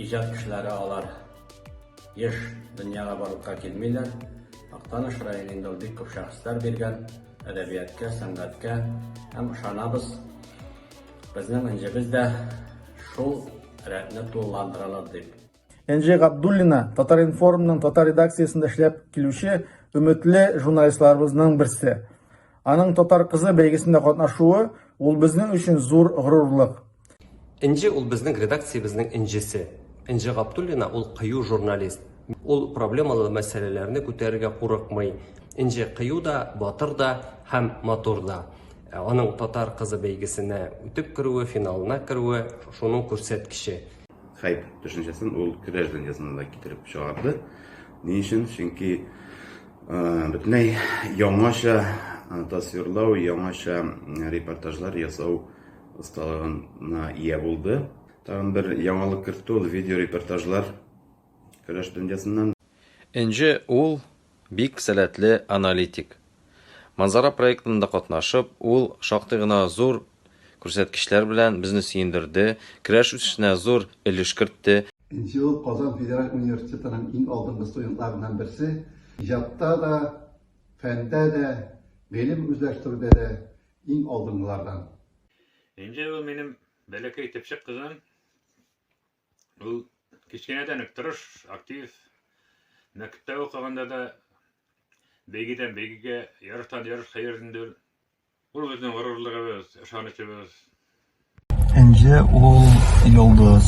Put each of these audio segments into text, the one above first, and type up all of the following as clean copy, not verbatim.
Иҗат кешеләре алар еш дөньяга барлыкка килмиләр. Актаныш районы инде ул бик күп шәхесләр биргән әдәбияткә, сәнгатькә һәм ышанабыз, безнең Энҗебез дә шул рәтне тулыландыралар дип. Энҗе Габдуллина, Татар-информның татар редакциясендә эшләп килүче өметле журналистларыбызның берсе. Аның Татар кызы бәйгесендә катнашуы, ул безнең өчен зур горурлык. Энҗе ул безнең редакциябезнең энҗесе. Энҗе Габдуллина ул кыю журналист. Ул проблемалы мәсьәләләрне күтәрергә курыкмый. Энҗе кыю да, батыр да һәм матур да. Аның Татар кызы бәйгесенә үтеп керүе, финалына керүе шуның күрсәткече. Хайп төшенчәсен ул көрәш дөньясына да китереп чыгарды. Ни өчен? Чөнки бөтенләй яңача тасвирлау, яңача репортажлар ясау осталыгына ия булды. Тагын бер яңалык кертте ул видеорепортажлар көрәш дөньясыннан. Энҗе ул, бик сәләтле аналитик. Манзара проектында катнашып, ул шактый гына зур күрсәткечләр белән безне сөендерде, көрәш үсешенә зур өлеш кертте. Энҗе ул, Казан федераль университетының иң алдынгы студентларыннан берсе. Иҗатта да, фәндә дә, гыйлем үзләштерүдә дә иң алдынгылардан. Энҗе ул минем бәләкәй төпчек кызым. Ул кечкенәдән үк тырыш, актив. Мәктәптә укыганда да бәйгедән бәйгегә, ярыштан ярышка йөрде инде ул. Ул безнең горурлыгыбыз, ышанычыбыз. Энҗе ул йолдыз.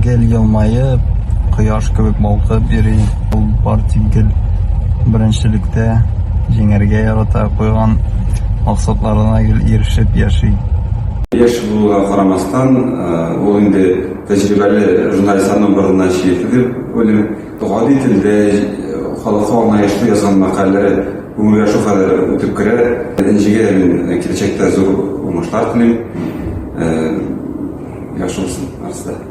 Гел елмаеп, кояш кебек балкып йөри. Ул бар тик гел беренчелектә җиңәргә ярата, куйган максатларына гел ирешеп яши. Яшь булуга карамастан, ул инде тәҗрибәле журналистларның борынына чиертте дип уйлыйм. Гади телдә, халыкка аңлаешлы язган мәкаләләре күңелгә шулкадәр үтеп керә. Энҗегә мин киләчәктә зур уңышлар телим. Яхшы булсын барысы да.